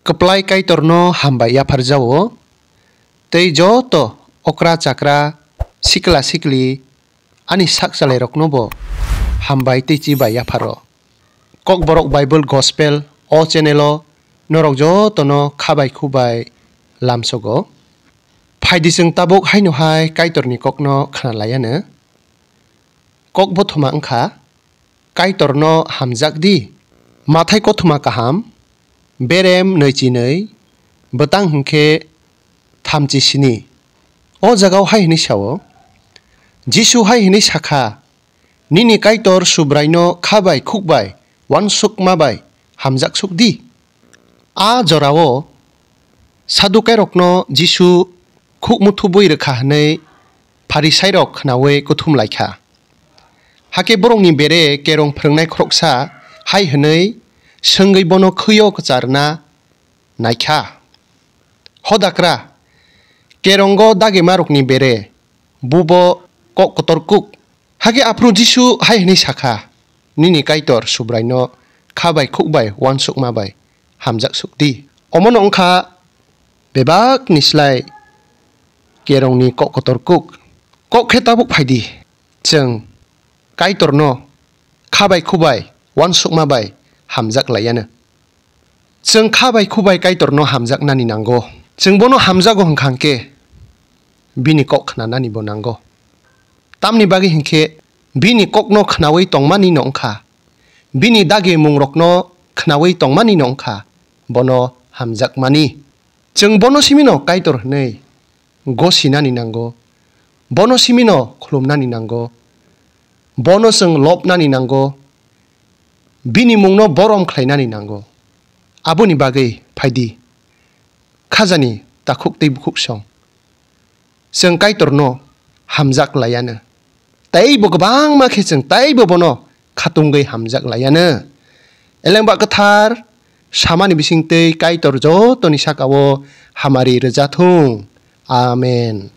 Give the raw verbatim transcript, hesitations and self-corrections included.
Kwplai Kaitorno hambai yapharjao, tei joto okra chakra, sikla sikli, ani sak chalairoknobo hambai tei chibai yapharo. Kokborok Bible Gospel o channel o norok jotono khabai khubai lamsogo. Phaidi chwng tabuk haino hai Kaitorni kokno khna laiano. Kok bothoma wngkha, Kaitorno hamjak di. Mathai kothoma kaham, berem nwichi nwi, bwtang hwnkhe thamchi sini. O jagao hai hwnwi sao, Jisu hai hwnwi sakha, "Nini Kaitor Subraino kha bai khuk bai uansukma bai hamjak suk di." A jorao Sadukairokno Jisu khuk muthubwi rwkha hwnwi Pharisairok khnaui kuthum laikha. Hakhe borokni bere kerong phrwngnai khoroksa hai hwnwi swngwi bono khwi-o kwcharna naikha, "Hodakra, kerongo dagimarokni bere, bubo kok kotor kuk." Hakhe aphuru Jisu hai hwnwi sakha, "Nini Kaitor Subraino kha bai khuk bai uansukma bai hamjak suk di." Omono wngkha bebakni slai kerongni kok kotor kuk. Kok khe tabuk phai di, chwng Kaitorno kha bai khuk bai uansukma bai hamjak laiano. Chwng kha bai khuk bai Kaitorno hamjaknani nango. Chwng bono hamjago hwnkha hwnkhe bini kok khnananibo nango. Tamni bagwi hinkhe bini kokno khnaui tongmani no wngkha, bini dagimungrokno khnaui tongmani no wngkha bono hamjakmani. Chwng bono simino Kaitor hwnwi gosinani nango, bono simino khulumnani nango, bono chwng lobnani nango, bini mungno borom khlainani nango. Aboni bagwi phai di, khajani takhuk tei bukhuk song. Chwng Kaitorno hamjak laiano. Teibo kwbangma khe chwng teibo bono khatungwi hamjak laiano. Elengba kwthar samani bisingtwi Kaitor jotoni saka-o hamari rwjathung. Amen.